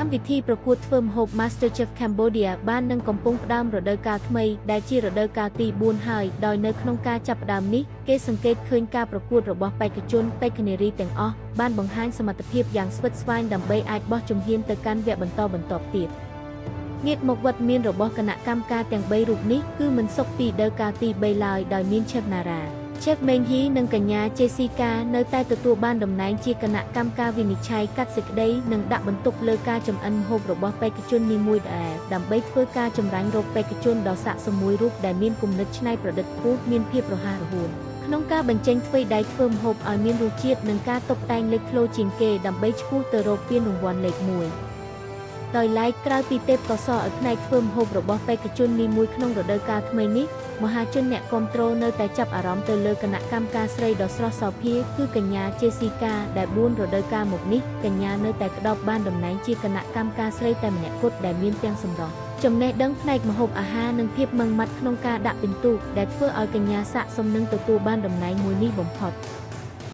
កម្មវិធីប្រកួតធ្វើម្ហូប MasterChef Cambodia បាននឹងកំពុងផ្ដើមរដូវកាលថ្មីដែលជារដូវកាលទី4ហើយដោយនៅក្នុងការចាប់ផ្ដើមនេះគេសង្កេតឃើញការប្រកួតរបស់បេក្ខជនបេក្ខនារីទាំងអស់បានបង្ហាញសមត្ថភាពយ៉ាងស្វិតស្វាញដើម្បីអាចបោះជំហានទៅកាន់វគ្គបន្តបន្ទាប់ទៀតងាកមកវត្តមានរបស់គណៈកម្មការទាំង3រូបនេះគឺមិនសុខពីរដូវកាលទី3ឡើយដោយមាន Chef Nara Chef មេងហ៊ីនិងកញ្ញា Jessica នៅតែទទួលបានតំណែងជាគណៈកម្មការវិនិច្ឆ័យកាត់សេចក្តីនិងដាក់បន្ទុកលើការចម្អិនម្ហូបរបស់បេក្ខជននីមួយដែរដើម្បីធ្វើការចម្រាញ់រកបេក្ខជនដ៏ស័ក្តិសមមួយរូបដែលមានគំនិតច្នៃប្រឌិតខ្ពស់មានភាពរហ័សរហួនក្នុងការបញ្ចេញធ្វេដៃធ្វើម្ហូបឲ្យមានរសជាតិនិងការតុបតែងលេចធ្លោជាងគេដើម្បីឆ្ពោះទៅរកពានរង្វាន់លេខ1ដោយឡែកក្រៅពីទេពកោសល្យឲ្យផ្នែកធ្វើម្ហូបរបស់បេក្ខជននីមួយក្នុងរដូវកាលថ្មីនេះមហាជនអ្នកគាំទ្រនៅតែចាប់អារម្មណ៍ទៅលើគណៈកម្មការស្រីដ៏ស្រស់សោភាគឺកញ្ញា Jessica ដែល4រដូវកាលមកនេះកញ្ញានៅតែក្តោបបានតំណែងជាគណៈកម្មការស្រីតែម្នាក់គត់ដែលមានទាំងសម្រស់ចំណេះដឹងផ្នែកម្ហូបអាហារនិងភាពម៉ឺងម៉ាត់ក្នុងការដាក់ពិន្ទុដែលធ្វើឲ្យកញ្ញាស័ក្តិសមនឹងទទួលបានតំណែងមួយនេះបំផុត។